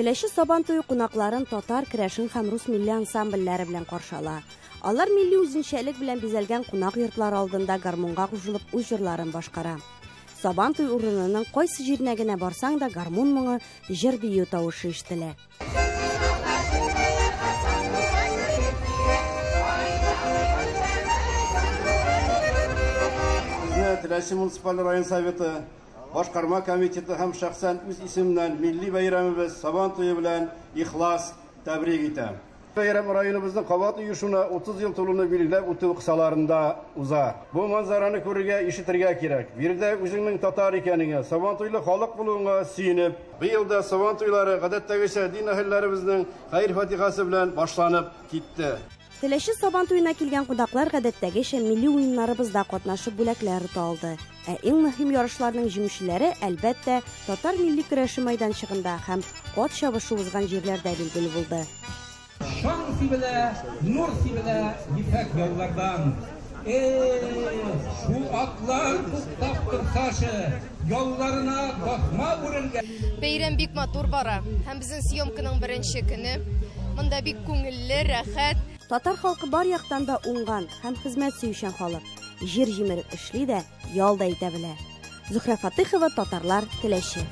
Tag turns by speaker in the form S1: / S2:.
S1: Теләче Сабан туе кунакларын татар, керәшен һәм рус милли ансамбльләре белән каршы ала. Алар милли үзенчәлек белән бизәлгән кунак йортлары алдында гармунга кушылып үз җырларын башкара. Сабан туй урынының кайсы җиренә генә барсаң да гармун моңы, җыр-бию тавышы ишетелә.
S2: Сезне Теләче муниципаль район советы Башкарма комитеты һәм шәхсән үз исемемнән милли бәйрәмебез Сабан туе белән ихлас тәбрик итәм. Бәйрәм районыбызның кабат оешуына 30 ел тулуны билгеләп үтү кысаларында уза. Бу манзараны күрергә, ишетергә кирәк. Биредә үзеңнең татар икәнеңә, сабантуйлы халык булуыңа сөенеп, быел да Сабан туйлары гадәттәгечә дин әһелләребезнең хәер-фатихасы белән башланып китте.
S1: Теләче Сабан туена килгән кунаклар гадәттәгечә милли уеннарыбызда катнашып бүләкләр ота алды. Ә иң мөһим ярышларның җиңүчеләре, әлбәттә, татар милли көрәше майданчыгында һәм ат чабышы узган җирләрдә билгеле булды.
S3: Шаң сибелә, нур сибелә ефәк яллардан. Э-э, шул атлар туктап торсачы, ялларына тасма үрергә.
S4: Бәйрәм бик матур бара һәм безнең съемканың беренче көне. Монда бик күңелле, рәхәт.
S1: Татар халкы бар яктан да уңган һәм хезмәт сөючән халык. Җир җимереп эшли дә, ял да итә белә. Зөһрә Фатыйхова, Татарлар, Теләче.